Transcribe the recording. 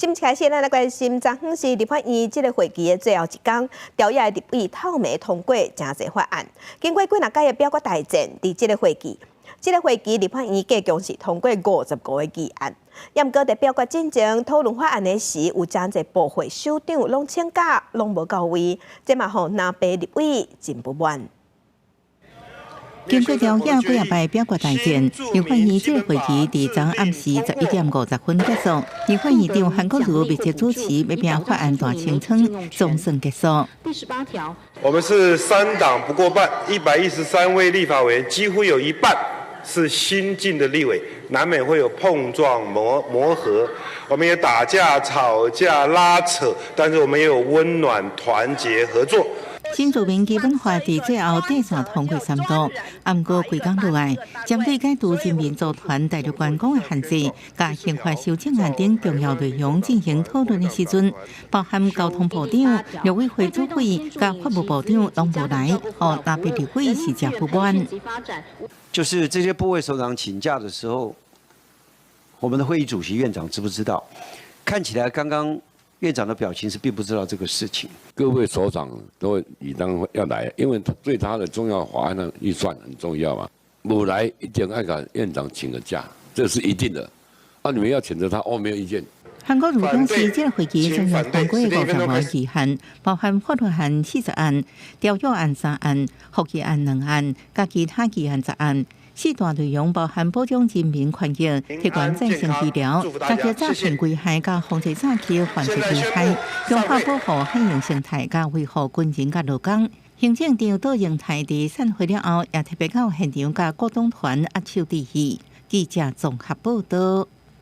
今開始，咱來關心昨昏是立法院這个會期的最後一工，朝野立委透暝通過誠濟法案。經過幾若擺的表決大戰，佇這个會期，這个會期立法院計共是通過55個議案。毋過佇表決進前討論法案的時，有誠濟部會首長攏請假，攏無到位，這嘛予藍白立委真不滿。經過朝野幾仔擺表決大戰，立法院這个會期佇昨暗時11點50分結束。立法院長韓國瑜密切主持，欲拚法案大清倉，總算結束。第18條，我們是三黨不過半，113位立法委員，幾乎有一半是新進的立委，難免會有碰撞磨合。我們也打架、吵架、拉扯，但是我們也有溫暖、團結、合作。新住民基本法佇最後底線通過三讀，毋過規工落來，針對解除人民組團大陸觀光的限制、佮刑法修正案等重要內容進行討論的時陣，包含交通部長、陸委會主委、佮法務部長攏無來，予藍白立委是誠不滿。就是這些部會首長請假的時候，我們的會議主席院長知不知道？看起來剛剛院長的表情是並不知道這個事情。各位首長都理當要來，因為對他的重要法案的預算很重要嘛。無來一定愛共院長請個假，這是一定的。啊，你們要譴責他，我沒有意見。韓國瑜表示，這个會期總共通過55個議案，包含法律案40案、條約案三案、附議案兩案，佮其他議案10案。四大內容包含保障人民權益、提供再生醫療、打擊詐騙危害、佮防治早期犯罪危害、強化保護海洋生態、佮維護軍人佮勞工。行政長卓榮泰佇散會了後，也特別到現場佮各黨團握手致意。記者綜合報道。